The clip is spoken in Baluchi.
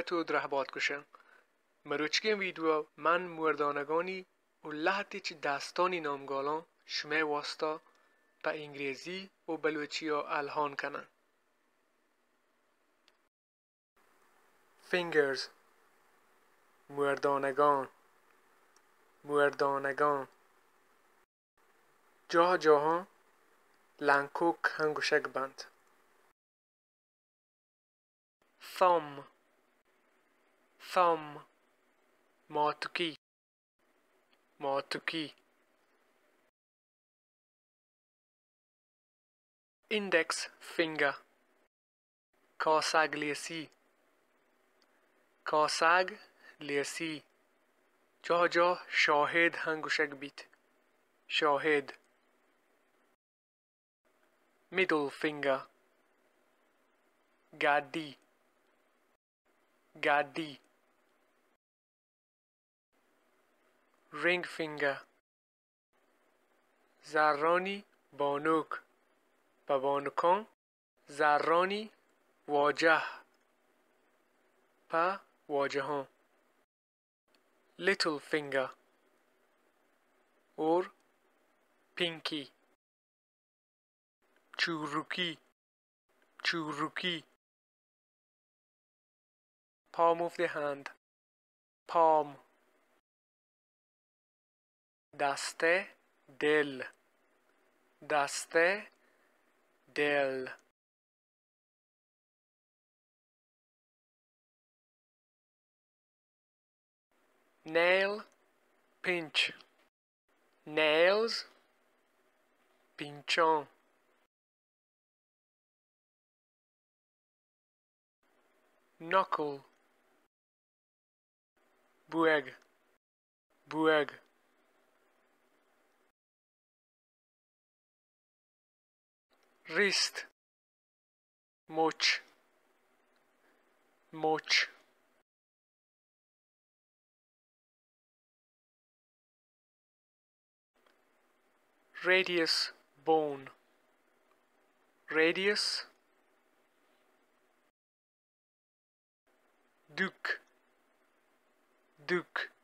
تو درہبات کشاں۔ مروچیگیں ویڈیو ءَ من موردانگانی و لہتے چہ داستانی نامگالاں شمئے واستا پہ انگریزی و بلوچی ءَ الہان کناں۔ فنگرز، موردانگاں، موردانگاں۔ جاہ جاہاں لنکوک ہم گوشگ بنت۔ ثم، ثم، ماتکی، ماتکی۔ انڈیکس فنگر، کاسگ لیسی، کاسگ لیسی۔ جاہ جاہ شاہد ہم گوشگ بیت، شاہد۔ مڈل فنگر، گڈی، گڈی۔ رنگ فنگر، زرانی بانوک، پہ بانکاں زرانی واجہ، پہ واجہاں۔ لٹل فنگر اور پنکی۔ چورکی، چورکی۔ Palm of the hand. Palm. دست دل، دست دل۔ نیل، پنچ۔ نیلز، پنچاں۔ نکل، بوئگ، بوئگ۔ ریست، مچ، مچ۔ Radius, bone, radius. دوک، دوک۔